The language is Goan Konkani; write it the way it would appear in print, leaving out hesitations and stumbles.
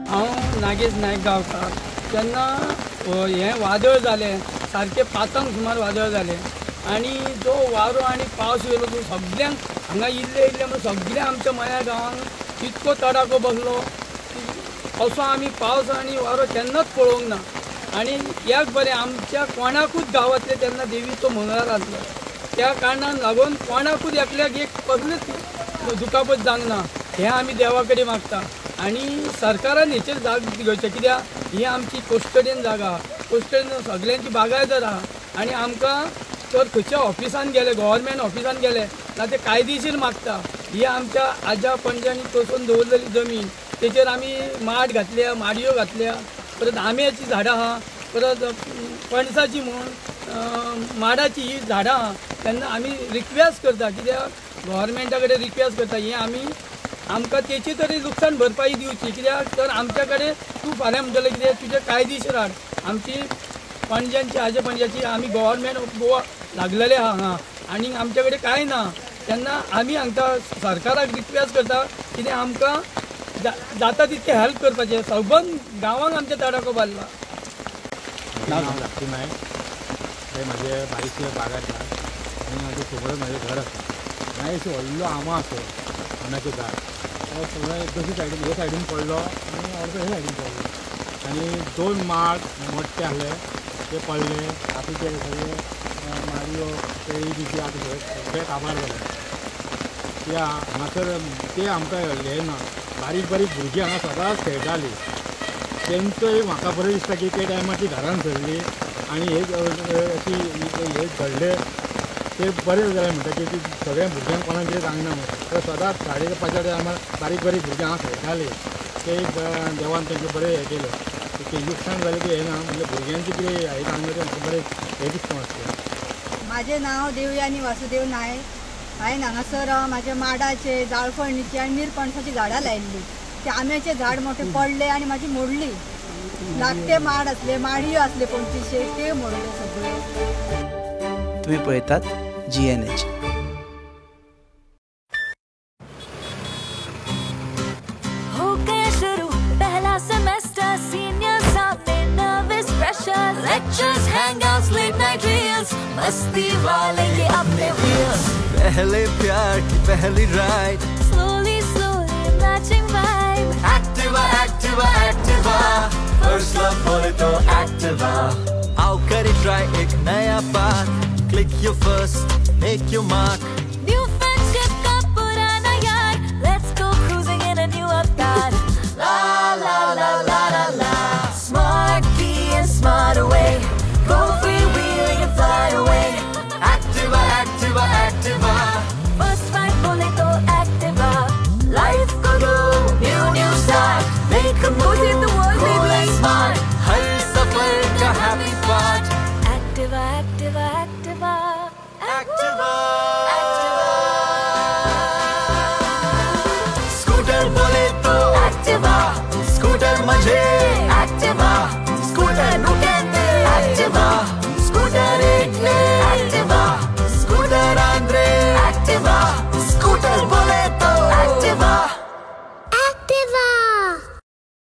हांव नागेश नायक गांवकार. तेन्ना हें वादळ जालें, सारकें 5 सुमार वादळ जालें आनी जो वारो आनी पावस येयलो तो सगळ्यांक हांगा इल्ले इल्ले म्हणून सगळ्या आमच्या मया गांवांक इतको तडाखो बसलो असो आमी पावस आनी वारो केन्नाच पळोवंक ना. आनी एक बरें आमच्या कोणाकूच गांवांतले तेन्ना देवीचो मंगळार आसलो, त्या कारणान लागून कोणाकूच एकल्याक एक कसलेच दुखापत जावंक ना हें आमी देवा कडेन मागता. आनी सरकारान हेचेर जाग घेवचें, कित्याक ही आमची कोस्टडेन जागा, कोस्टडेन सगळ्यांची बागायत आहा आनी आमकां तर खंयच्या ऑफिसान गेले, गव्हर्मेंट ऑफिसान गेले ना ते कायदेशीर मागता. ही आमच्या आजा पणज्यांनी कसोवन दवरलेली जमीन, तेचेर आमी माड घातल्या, माडयो घातल्या, परत आंब्याचीं झाडां आहा, परत पणसाची म्हूण माडाची ही झाडां आहा. तेन्ना आमी रिक्वेस्ट करता, कित्याक गव्हर्मेंटा कडेन रिक्वेस्ट करता हें आमी आमकां तेची तरी लुकसाण भरपाई दिवची, कित्याक तर आमच्या कडेन तूं फाल्यां म्हणटलें कितें तुजें कायदेशीर हाड. आमची पणज्यांची आजे पणज्याची आमी गव्हर्मेंट ऑफ गोवा लागलेले आहा हांगा आनी आमच्या कडेन कांय ना. तेन्ना आमी हांकां सरकाराक रिक्वेस्ट करता कितें आमकां जाता तितकें हेल्प करपाचें. सबंद गांवांक आमच्या तडाखो बांदला. नांव धाकटी नायक. हे म्हाजे बारीकशे बाग आसा आनी म्हाजे सोबत म्हाजें घर आसा. मागीर अशी व्हडलो आंबो आसा, आंब्याचें झाड, तो सगळें दोशी सायडीन हे सायडीन पडलो आनी अर्दो हे सायडीन पडलो आनी 2 माड मोठे आहले ते पडले. आतां ते सगळे माडयो केळी बिजी आतां सगळे सगळे काबार जाले. ते हांगासर ते आमकां हें ना, बारीक बारीक भुरगीं हांगा सदांच खेळटालीं. तेंचोय म्हाका बरें दिसता की ते टायमार ती घरान सरली आनी हे अशी हे घडले ते बरें जालें म्हणटा की ती सगळ्या भुरग्यांक कोणाक कितें सांगना म्हूण. सदांच 5:30 टायमार बारीक बारीक भुरगीं हांगा खेळटालीं. ते देवान तेंकां बरें हें केलें, ते लुकसाण जालें तें हें ना, म्हणल्यार भुरग्यांचें कितें हें सांगलें तें म्हाका बरें हें दिसता मातशें. म्हाजें नांव देवयानी वासुदेव नायक. हांवें हांगासर म्हाज्या माडाचे, जाळफळणीची आनी निरपणसाची झाडां लायिल्ली. ते आंब्याचें झाड मोठें पडलें आनी म्हाजी मोडली. धाकटे माड आसले, माडयो आसले 2500, ते मोडले सगळे. तुम्ही पळयतात GNH. हो गया शुरू पहला सेमेस्टर, सीनियर सामने nervous pressure, lectures, hangouts, late night reels, मस्ती वाले ये अपने व्हील्स. पहले प्यार की पहली ride, slowly slowly matching vibe. Activa Activa Activa, first love बोले तो एक्टिवा. आओ करे ट्राई एक नया path, click your first, make your mark. New friendship का पुराना यार, let's go cruising in a new avatar. La la la la la la, smart key and smart away, go freewheeling and fly away. Activa Activa Activa, first ride बोले तो Activa. Life co do new new start, make a move, the world, cool baby. and smart, हर सफर का happy part. Activa Activa Activa Activa scooter बोले तो एक्टिवा, स्कूटर मजे एक्टिवा, स्कूटर नुकेंदे एक्टिवा, स्कूटर एकले एक्टिवा.